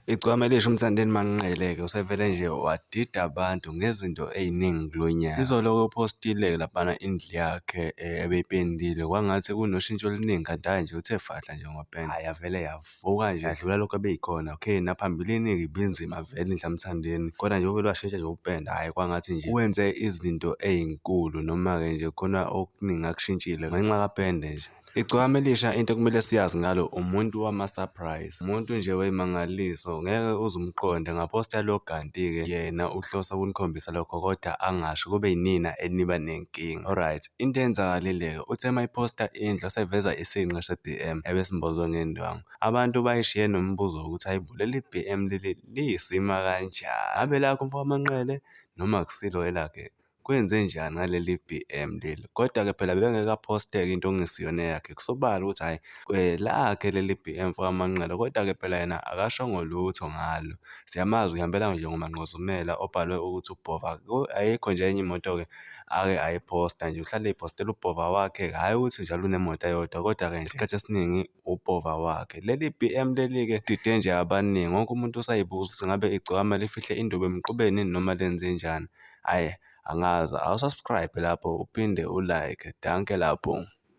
Igcokama Elisha uMthandeni Manqele-ke usevele nje wadida abantu ngezinto ey'ningi kulo nyaka. Izolo-ke uphostile-ke laphana indlu yakhe ebeyipendile kwangathi kunoshintsho oluningi kanti hhayi nje uthe fahla nje ngopende. Hhayi yavele yavuka nje yadlula lokhu ebeyikhona. Okay, naphambilini-ke ibinzima vele indlu kaMthandeni kodwa nje uvele washintsha nje ukupenda hhayi kwangathi nje wenze izinto ey'nkulu noma-ke nje khona okuningi akushintshile ngenxa kapende nje. Igcokama Elisha into ekumele siyazi ngalo umuntu wama-surprise, umuntu nje wey'mangaliso ngeke uze umqonde ngaphosta lo kanti-ke yena uhlose ukunikhombisa lokho kodwa angasho kube yinina eniba nenkinga. Alright, into eyenzakalile-ke uthe uma iphosta indlu waseveza isinqe se-B_M ebesimbozwe ngendwangu. Abantu bayishiye nombuzo wokuthi hhayi bo leli B_M leli liyisima kanjani? Ngabe elakhe umfokaManqele noma akusilo elakhe? Kwenzenjani ngaleli B_M leli? Kodwa-ke phela bengeke aphosteke into okungesiyona eyakhe. Kusobala ukuthi hhayi elakhe leli B_M mfokaManqele, kodwa-ke phela yena akashongo lutho ngalo. Siyamazi uyihambela nje ngomanqozumela obhalwe ukuthi uBhova. Ayikho nje enye imoto-ke ake ayiphosta nje, uhlale eyiphostela uBhova wakhe-ke, hhayi ukuthi njalo unemoto eyodwa, kodwa-ke isikhathi esiningi uBhova wakhe. Leli B_M leli-ke dide nje abaningi, wonke umuntu usayibuza ukuthi ngabe igcokama lifihle induku emqubeni noma lenzenjani. Hhayi angazi, awu-subscribe lapho uphinde u-like. Dankie lapho.